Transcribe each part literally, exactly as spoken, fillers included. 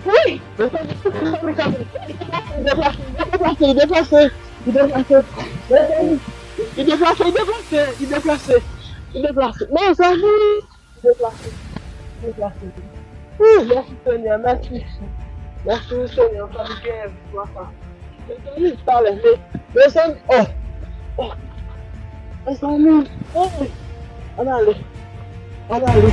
Wi! Mezanmi, mezanmi, kanpe. Li deplase, li deplase, li deplase. Mezanmi, li deplase, li deplase, li deplase, li deplase. Mezanmi, li deplase, li deplase. Wi, mèsi Senyè, mèsi. Mèsi Senyè, ansanm gen viktwa sa. Mezanmi, talè, me-, mezanmi, oh, oh, mezanmi, oh, ann ale, ann ale.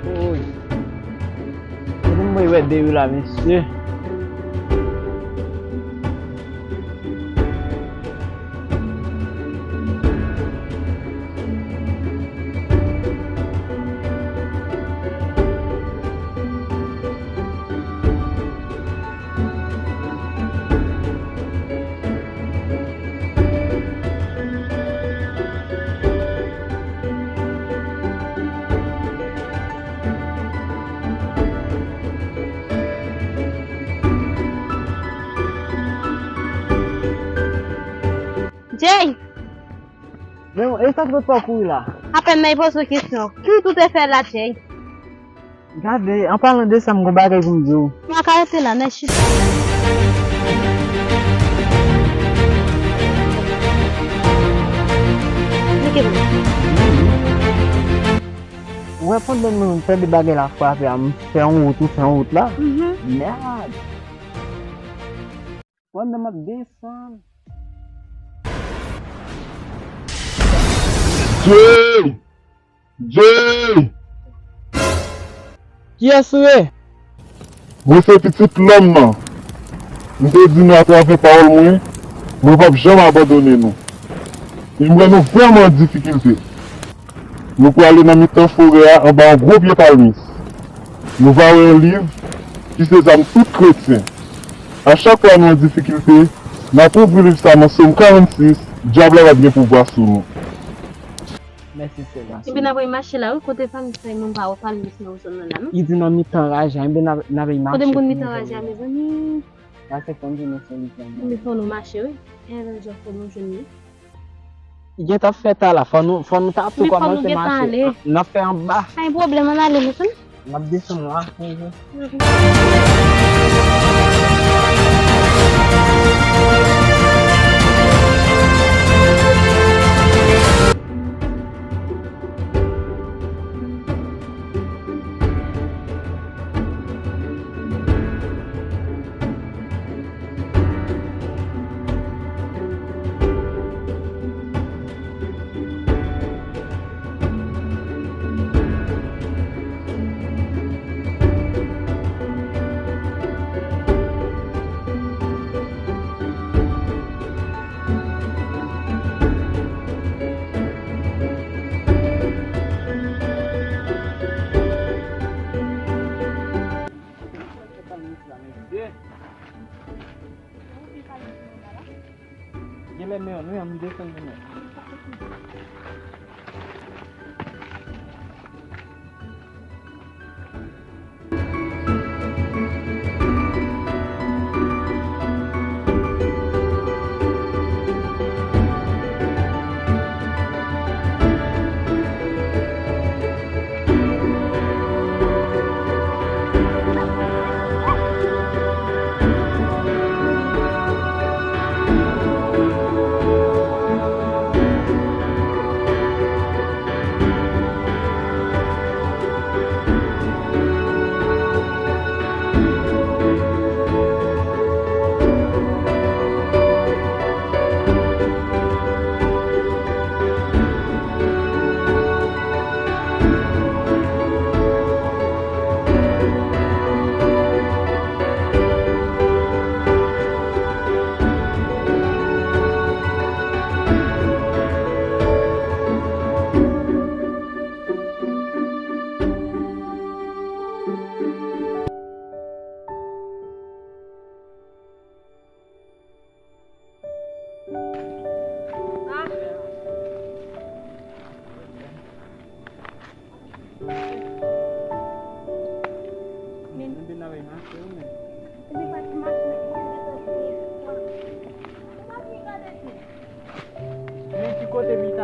Woy. Kote m voye wè Deri la, mesye? Jay! Men, e sa k fè w kouri la? Apèn nan poze w kesyon. Ki wout ou te fè la, Jay? Gade, an palan de sa, m gon bagay pou m di w. M pa ka rete la, nèg chita. Ou wè pandan nou fè de bagay la frape a, m fè yon wout, ou fè yon wout la. Mhm. Mèd! Pandan m ap desann. Jay! Jay! Kiyès ou ye? Mwen se pitit lòm nan. M te di nou atravè pawòl mwen, mwen p ap janm abandone nou. E m wè nou vrèman an difikilte. Nou prale nan mitan forè a anba yon gwo pye palmis. Nou va wè yon liv ki se zam tout kretyen. A chak fwa nou an difikilte, n ap ouvri liv sa nan Sòm karannsis, dyab la p ap gen pouvwa sou nou. Mèsi, Seba. Ebyen, n ap mache la, wi. Kote palmis la, mwen pa wè palmis nan zòn nan la, non? Li di nan mitan raje a, ebyen, n ap, n ap mache. Kote m konn mitan raje a, mezanmi? Paske konn di nou se li ki ann. Li fò nou mache, wi. E lè jan fò nou jwenn li. Li gentan fè ta la, fò nou, fò nou ta tou kòmanse mache. N ap fè anba. Pa gen pwoblèm, ann ale, mezanmi. N ap desann la. Genlè men an, men an, m desann men an.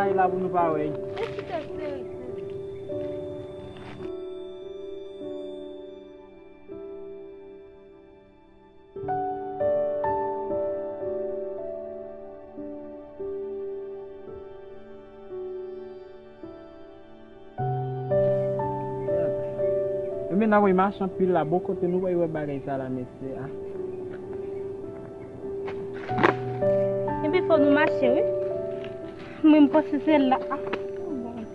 Ay la pou nou pa wè. Ebyen, n ap mache anpil la, bò kote nou pa wè bagay sa la, mesye a. Ebyen, fò nou mache, wi. Mwen, m panse se la. Ah, Bondye.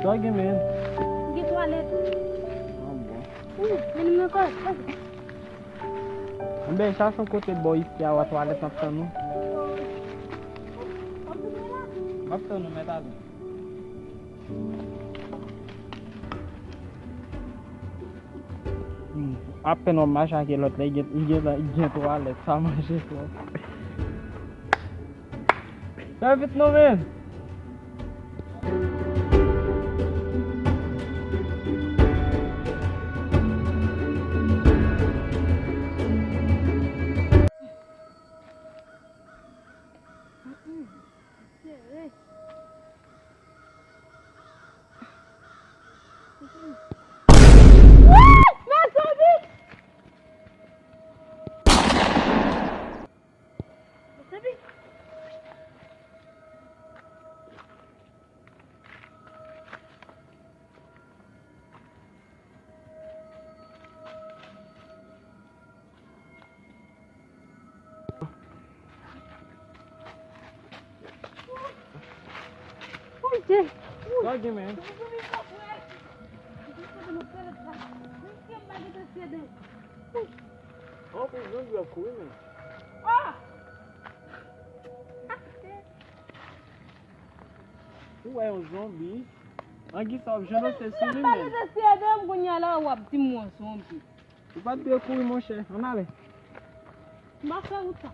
Sa w gen, men? Gen twalèt. Ah, bon. Wi, men nou nan kò. Anben, chache yon kote bò isi a, w a twalèt, m ap tann ou. M ap tann ou, mèt ale. Hmm, apèn w ap mache ak lòt la, li gen, li gen, li gen twalèt, sa manje twòp. Fè vit non, men! Sa gen, men? Ou wè yon zonbi? Angi sa w ap jwenn ote sou li, men. Pale de sye de m kounye a la, w ap di m yon zonbi. Ou pa t dwe kouri, monchè. Ann ale. M pa fè ou sa.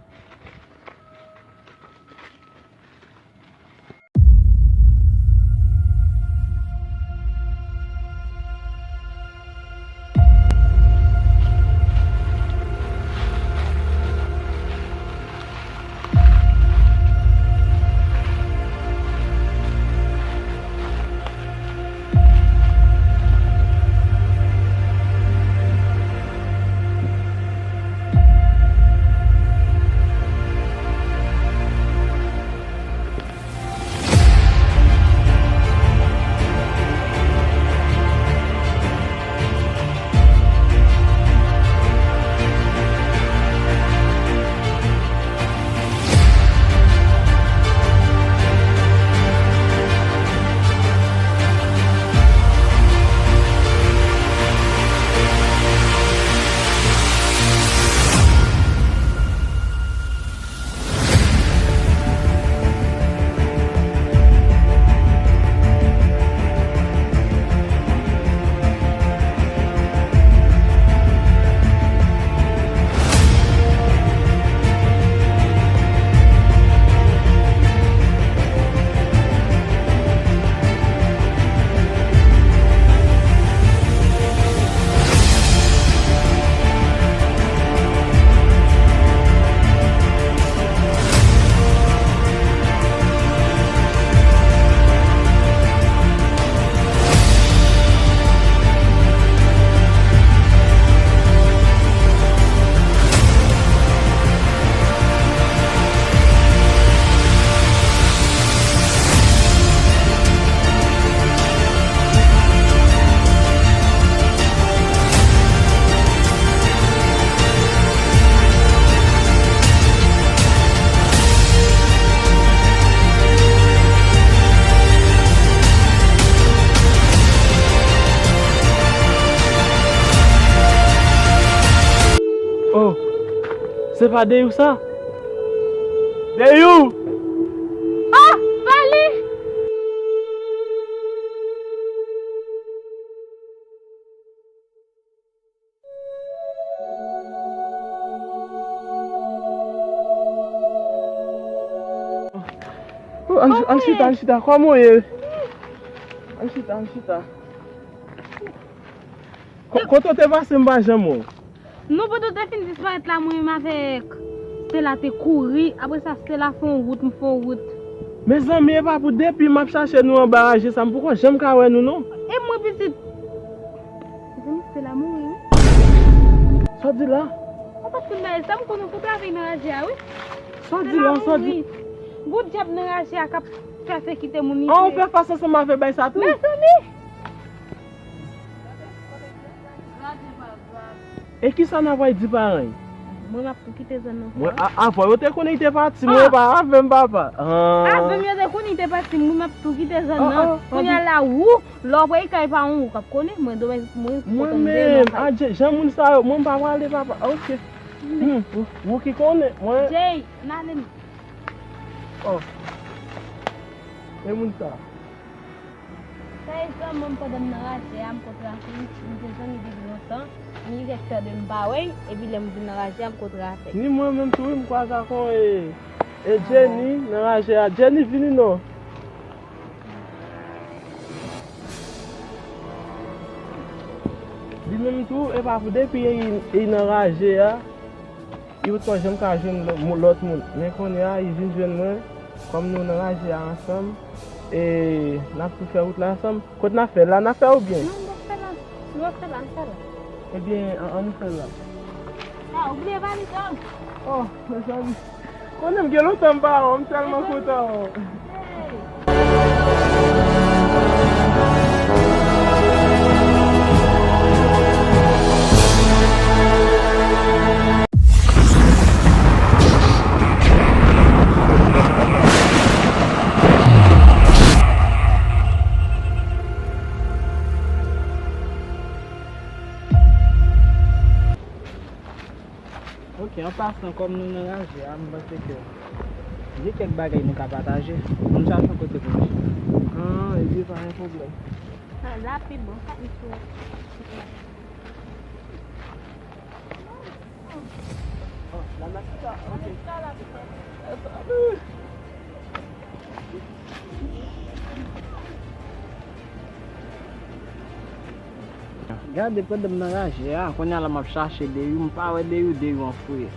Oh, se pa Deyou sa? Deyou! Ah, pa li! Ann chita, ann chita, kòman w ye? Ann chita, ann chita. Ko-, kote w te pase m pa janm wè w? Non, pandan w te fin disparèt la, mwen menm avèk Stella te kouri. Apre sa, Stella fè yon wout, m fè yon wout. Mezanmi, e pa pou depi m ap chache nou anba raje sa, m poko janm ka wè nou non. E mwen pitit. Mezanmi, Stella mouri, wi. Sa w di la? Ou pa t konn bagay sa, m konnen w kontre avè l nan raje a, wi. Sa w di la, sa w di? Gon dyab nan raje a k ap pèsekite moun isit. An, ou fè fas ansanm avè bay sa tou? Mezanmi! E kisa n ap pral di paran l? Mwen, m ap tou kite zòn nan. Mwen, a-, avan yo te konnen li te pati, mwen pa avè m, papa. Ah. Avè m yo te konnen li te pati, mwen, m ap tou kite zòn nan. Ah, ah, kounye a la, ou, lè w pral kay paran w, ou k ap konnen, mwen, demen, mwen, mwen kontan m te menm, nan kay. Adje, jan moun sa yo, mwen, m pa prale, papa. Ah, ok. Hmm, ou, ou ki konnen, mwen. Jay, n ale, m. Oh. E moun sa? Sa e zanmi m pandan m nan raje a, m kontre avè l, m te zanmi depi lontan, li rete pè de m pa wè l, epi lè m vin nan raje a, m kontre avè l. Ni mwen menm tou, wi, m kwaze ak yon, e, e Jenny nan raje a. Jenny, vini non. Li menm tou, e pa pou depi li, li nan raje a. Li potko janm ka jwenn lò-, mo-, lòt moun. Men kounye a, li vin jwenn mwen. Kòm nou nan raje a ansanm, e n ap tou fè wout la ansanm. Kot n ap fè l la, n ap fè oubyen? Non, n ap fè l la. Nou ap fè l la, n ap fè l la. Ebyen, an, an nou fè l la. Ah, ou bliye valiz la? Oh, mezanmi. Konnen m gen lontan m pa wè w, m tèlman kontan w. Ok, an pasan, kòm nou nan raje a, m panse ke gen kèk bagay nou ka pataje. Ann chache yon kote pou nou chita. Ah, ebyen, pa gen pwoblèm. Ah, la pi bon, sa m sou. Oh, la n a chita, ok. Gade, pandan m nan raje a, kounye a la m ap chache Deyou, m pa wè Deyou, Deyou an fou ye.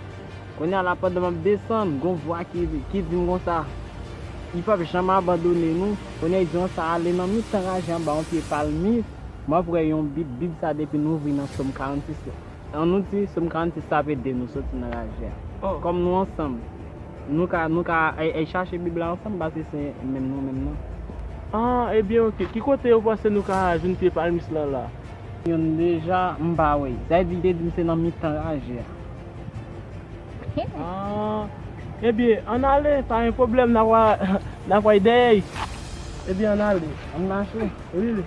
Kounye a la, pandan m ap desann, gon vwa ki, ki di m konsa, li p ap janm abandone nou. Kounye a, li di konsa, ale nan mitan raje anba yon pye palmis, m ap wè yon Bib, Bib sa depi nou ouvri nan Sòm karannsis la. An nou di, Sòm karannsis sa ap ede nou soti nan raje a. Oh. Kòm nou ansanm, nou ka, nou ka, e, e chache Bib la ansanm, paske se menm nou menm nan. Ah, ebyen, ok. Ki kote ou panse nou ka jwenn pye palmis lan la? Youn deja, m pa wè. Sa vle di, li te di m se nan mitan raje a. Ah, ebyen, ann ale, pa gen pwoblèm, n a pral, n a pral dèyè. Ebyen, ann ale. Ann mache. Wi.